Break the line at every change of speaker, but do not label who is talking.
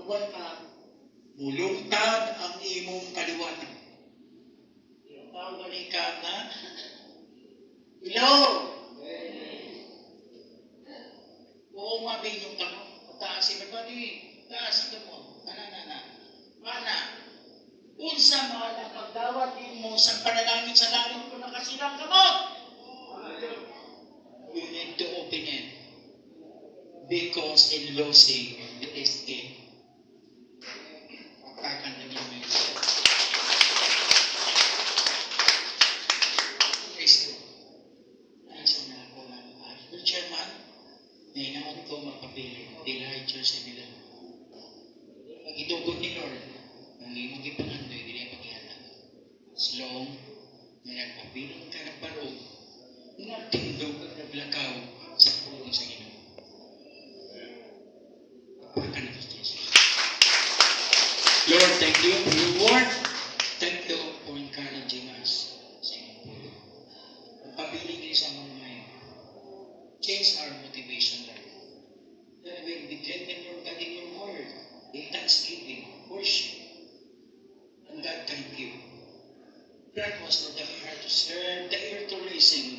Uban ka, mulungtad ang imong kaliwatan. Tawag gani ka nga, hello! Oo, mabi yung kamot. Taas everybody. Taas ang kamot. Ana, na, na. Ana. Unsa man ang pagdawat nimo sa panalangin sa langit kung nakasilang kamot? You need to open it. Because in losing, the escape. Pagkakan na ninyo yun. Praise God. Nasa na ako ng chairman, na hinaot ko magpapili, Dila Church sa nila. Ang idugot ni Lord, ang imong gipangandoy, dili paghihatag. As long na nagpabilin ka ng barog, nagtindog at naglakaw sa pulong sa Ginoo. Pagpakan nato si Jesus. Lord, thank you for your word. Thank you for encouraging us sa imong pulong. Pagpabilin din sa among mind. Change our motivation, Lord. That will be driven, Lord God, in your word, in thanksgiving, worship. And God, thank you. Grant us, Lord, the heart to serve, the ear to listen.